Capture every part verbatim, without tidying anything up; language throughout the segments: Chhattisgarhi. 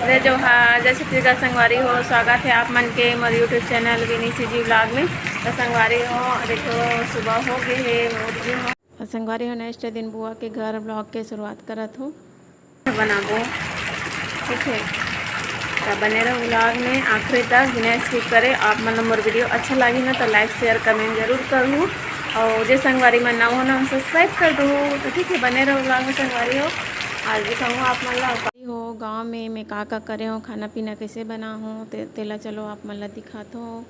जय जोहार, जय छत्तीसगढ़ संगवारी हो, स्वागत है आप मन के मोर YouTube चैनल विनी सीजी व्लॉग में। तो संगवारी हो, देखो सुबह हो गए है, मैं उठ गई हूँ। और संगवारी हो, नेक्स्ट दिन बुआ के घर व्लॉग के शुरुआत करत हूँ। बनाबो, ठीक है। तो बने रहो व्लॉग में आखिरी तक, बिना स्किप करे। आप मन ला मोर वीडियो अच्छा लगी ना तो लाइक, शेयर, कमेंट जरूर करूँ। और जे संगवारी मन नवा हो ना, सब्सक्राइब कर दो। तो ठीक है, बने रहो व्लॉग में संगवारी हो। आज दिखाऊँ आप मन ला हो गाँव में मैं का का करे हो, खाना पीना कैसे बना हो, ते, तेला चलो आप मन ला दिखात हो।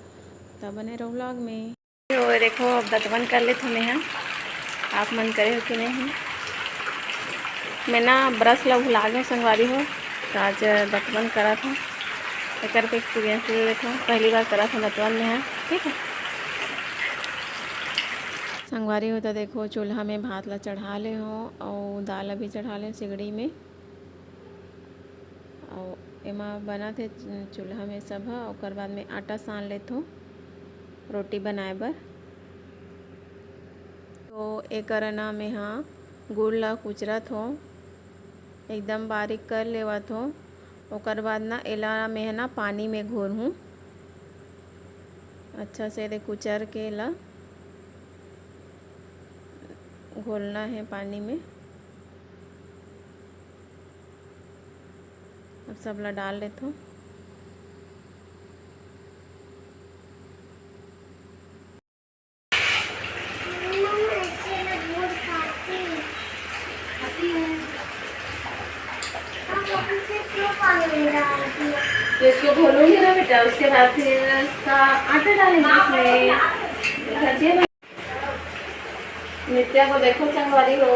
तो बने रहो व्लॉग में। तो देखो, अब दतवन कर लेथो मैं हा। आप मन करे हो कि नहीं? मैं ना ब्रश ला भुला गए संगवारी हो, तो आज दतवन करा था। एकर के एक्सपीरियंस ले लेथो, पहली बार करा था दतवन में हा। ठीक है संगवारी हो, तो देखो चूल्हा में भात ला चढ़ा ले हो और दाल ला भी चढ़ा ले सिगड़ी में। अउ एमा बनत हे चूल्हा में सब ह। ओकर बाद में आटा सान लेथों रोटी बनाए बर। तो एकर ना मेहा गुड़ ला कुचरत हों, एकदम बारीक कर लेवत हों। ओकर बाद ना एला मेहा ना पानी में घोरहूँ, अच्छा से दे कुचर के एला घोलना है पानी में। अब सब ला डाल लेथों। तो इसको घोलूंगी ना बेटा, उसके बाद फिर इसका आटा डालेंगे इसमें। भजिया नित्या को देखो संगवारी हो,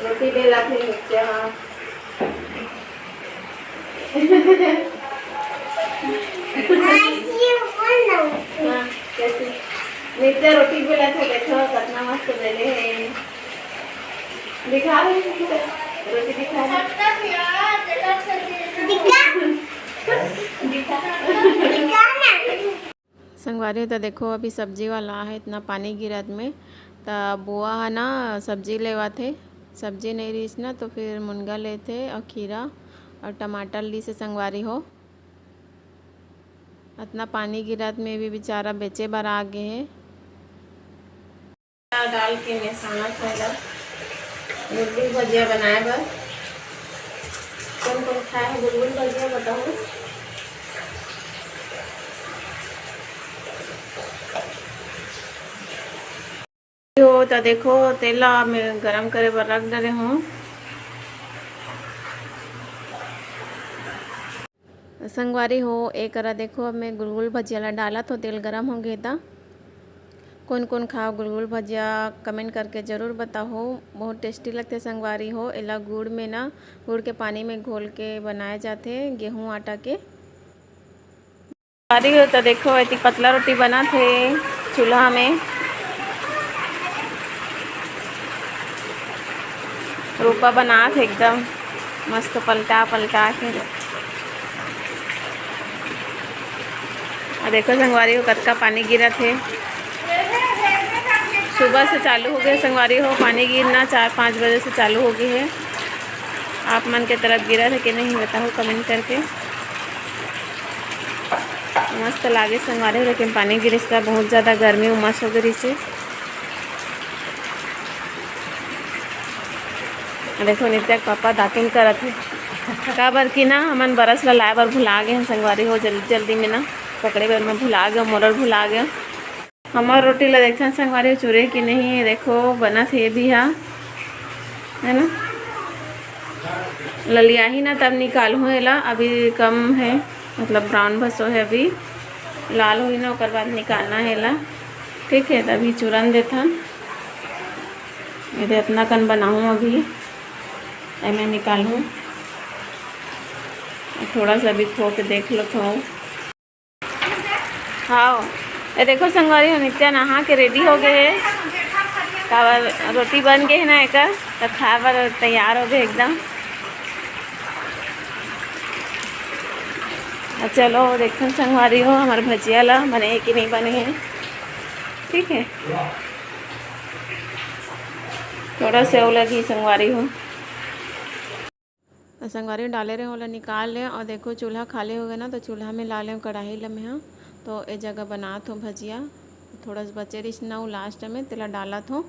रोटी बेला थे नित्या। हाँ, कैसे नित्या रोटी बेला थे, देखो कितना मस्त बेले है। दिखा रही हूँ, रोटी दिखा रही। दिखा। दिखा। दिखा ना। संगवारी हो, त देखो, अभी सब्जी वाला आहे, इतना पानी गिरत में, त बुआ ह ना सब्जी लेवत हे। सब्जी नहीं रहिस ना, तो फिर मुनगा लेथे अउ खीरा अउ टमाटर लीस हे संगवारी हो। इतना पानी गिरत में भी बेचारा बेचे बर आ गे हे। डाल के मैं सानत हंव एला गुलगुल भजिया बनाए बर। कोन कोन खाए हे गुलगुल भजिया, बताओ। हो त देखो, तेल ला मैं गरम करे बर रख डरे हूँ। संगवारी हो, ए करा देखो, अब मैं गुलगुल भजिया ला डालत हो, तेल गरम हो गे त। कोन कोन खाओ गुलगुल भजिया, कमेंट करके जरूर बताओ, बहुत टेस्टी लगथे संगवारी हो। एला गुड़ में ना, गुड़ के पानी में घोल के बनाए जाथे, गेहूं आटा के। संगवारी हो, त देखो, एती पतला रोटी बनत हे चूल्हा में। रूपा बनात हे एकदम मस्त पलटा पलटा के। आ देखो संगवारी हो, कतका पानी गिरत हे। सुबह से चालू हो गए संगवारी हो पानी गिरना, चार पाँच बजे से चालू हो गए हे। आप मन के तरफ गिरत हे कि नहीं, बताओ कमेंट करके। मस्त लागे संगवारी हो, लेकिन पानी गिरिस त बहुत ज्यादा गर्मी उमस हो गे रिहिसे। देखो नित्या के पापा दातुन करत हे, काबर कि ना हमन बरस ला लाए बर भुला गे हन संगवारी हो, जल्दी जल्दी में ना पकड़े बर मैं भुला गे, मोरल भुला गे। हमर रोटी ला देखथन संगवारी हो, चुरे कि नहीं, देखो बनत हे भी हा, है ना, ललियाही ना तब निकालहूँ एला, अभी कम है, मतलब ब्राउन भसो है, अभी लाल होही ना ओकर बाद निकालना है एला। ठीक है, तभी चुरन देथन। एदे अतना कन बनाहूँ अभी, एमे निकालहूँ। थोड़ा सा भी खो के देख लो थो। हाँ, ये देखो संगवारी हो, नित्या नहा के रेडी हो गए है, काबर रोटी बन गए है ना एकर, तो खाए बर तैयार हो गए एकदम। चलो देखथन संगवारी हो, हमारे भजिया ला बने है कि नहीं बने है। ठीक है, थोड़ा सेव लगी संगवारी हो। संगवारी डाले रहे, ओला निकाल ले। और देखो, चूल्हा खाली हो गया ना, तो चूल्हा में ला ले कढ़ाई ला मैं हा। तो ए जगह बनात हो भजिया, थोड़ा सा बचे रहिस ना, वो लास्ट में तेला डालत हो।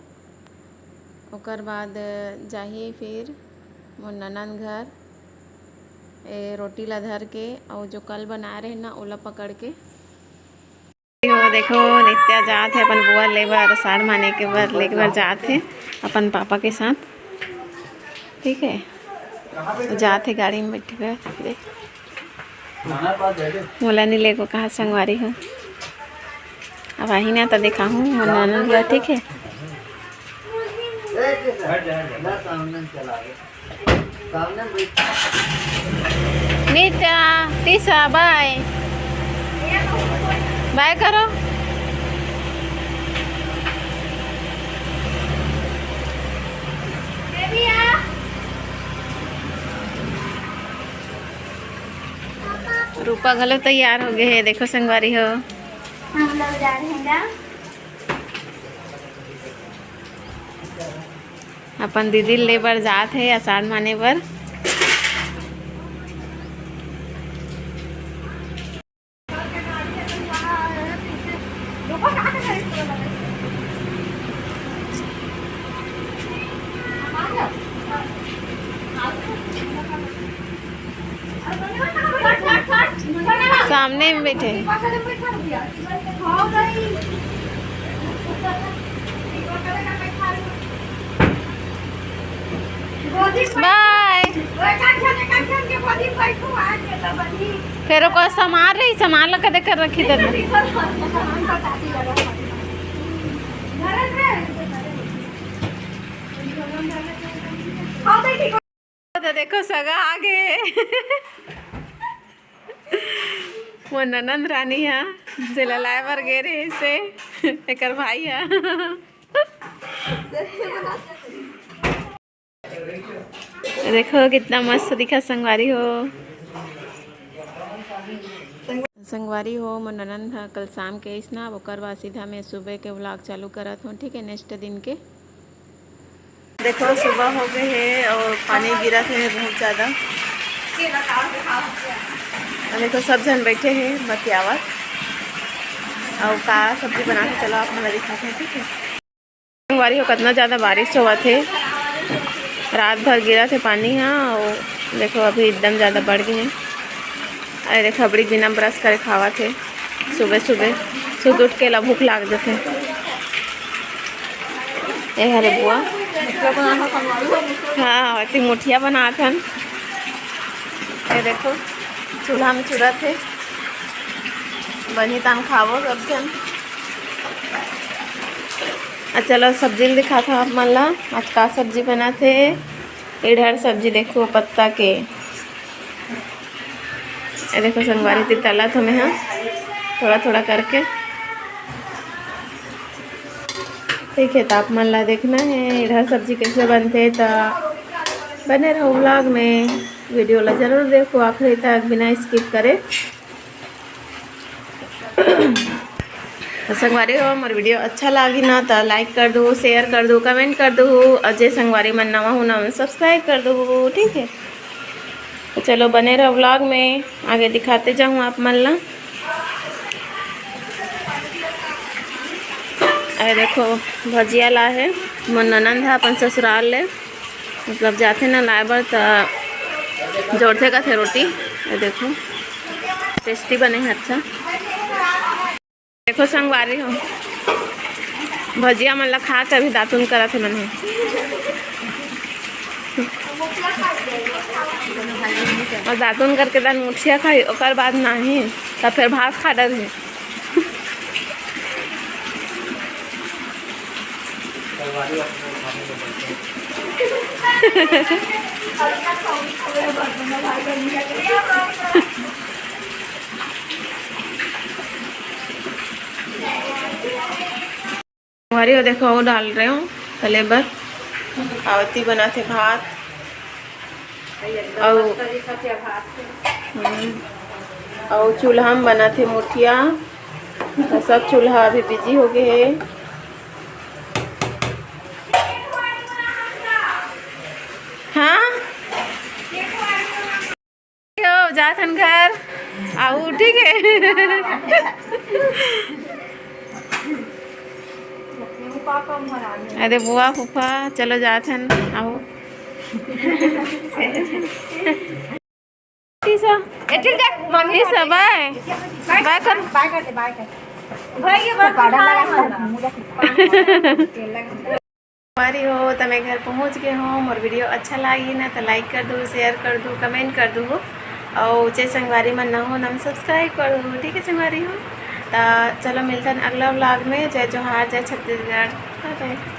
ओकर बाद जाही फिर मोर ननद घर, ए रोटी ला धर के, और जो कल बनाए रहे ना, ओला पकड़ के। वो देखो, नित्या जात हे अपन बुआ ले बर, साड़ माने के बर, ले के बर जात हे अपन पापा के साथ। ठीक है, जात हे गाड़ी में बैठ के। देख, मोला नहीं लेगो कहा संगवारी हो। अब आही ना तो दिखाहूँ मोर ननद ला, ठीक है। नीता, तीसा, बाय। बाय करो। रूपा घलो तैयार हो गए हे, देखो संगवारी हो। हम लोग जा रहे हैं ना। अपन दीदी ले बर जात हे अषाढ़ माने बर। सामने में बैठे। बाय। फेर ओकर सामान रही, सामान ला कदे कर रखी दे। तो देखो, सगा आ गए। वो ननंद रानी हा, जेला लाए बर गे रहे से, एकर भाई हा। देखो, कितना मस्त दिखा संगवारी हो। संगवारी हो, मोर ननंद हा कल शाम के अइस ना, ओकर बाद सीधा मैं सुबह के vlog चालू करत हूँ, ठीक है, next दिन के। देखो, सुबह हो गए हे और पानी गिरत हे बहुत ज़्यादा। और देखो, सब झन बैठे हे बतियावत। और का सब्जी बना के, चलो आप मन ला दिखाते हैं, ठीक है। संगवारी हो, कितना ज़्यादा बारिश होवत हे, रात भर गिरत हे पानी हा। और देखो, अभी एकदम ज़्यादा बढ़ गए हे। अरे देखो, अबड़ी बिना brush करे खावत हे, सुबह सुबह सुत उठ के ला भूख लाग जथे। ए हरे बुआ, हाँ, एती मुठिया बनात हन। ये देखो, चूल्हा में चुरत हे, बनी तहन खाबो सब झन। आ चलो, सब्जी ल दिखात हव आप मन ला, आज का सब्जी बनत हे। इधर सब्जी देखो, पत्ता के। ये देखो संगवारी, एती तलत हंव मैं हा थोड़ा थोड़ा करके। ठीक है, तो आप मन ला देखना है इधर सब्जी कैसे बनते, तो बने रहो vlog में। Video ला जरूर देखो आखिरी तक बिना skip करे। तो संगवारी हो, मोर video अच्छा लागी ना, तो like कर दो, share कर दो, comment कर दो, और जे संगवारी मन नवा हो ना, subscribe कर दो, ठीक है। तो चलो, बने रहो vlog में, आगे दिखाते जाऊँ आप मन ला। अरे देखो, भजिया ला है मोर ननंद है अपन ससुराल ले, मतलब जाथे ना लाए बर, त जोरथे कथे रोटी। ये देखो, tasty बने है, अच्छा। देखो संगवारी हो, भजिया मन ला खा के अभी दातुन करत हे मन ह। और दातुन करके दान मुठिया खाही, ओकर बाद नाही, तब फिर भात खा डरही। हमारी वो देखो, वो डाल रहे हो तले बर। आवती बनाथे भात। अउ, हम्म, अउ चूल्हा में बनाथे मुठिया। तो सब चूल्हा अभी busy हो गए हे। हाँ, जात हन घर, आऊ ठीक है। अरे बुआ फूफा, चलो जात हन, आऊ। टीसा, ए, चल जा, मम्मी टीसा, बाय। बाय कर। बाय कर दे, बाय कर। भाई, ये बस संगवारी हो, त मैं घर पहुँच गे हूँ। मोर video अच्छा लागी ना, त like कर दू, share कर दू, comment कर दू, और जे संगवारी मन ना हो, नम subscribe कर दू, ठीक है संगवारी हो। त चलो मिलथन अगला vlog में। जय जोहार, जय छत्तीसगढ़, bye bye।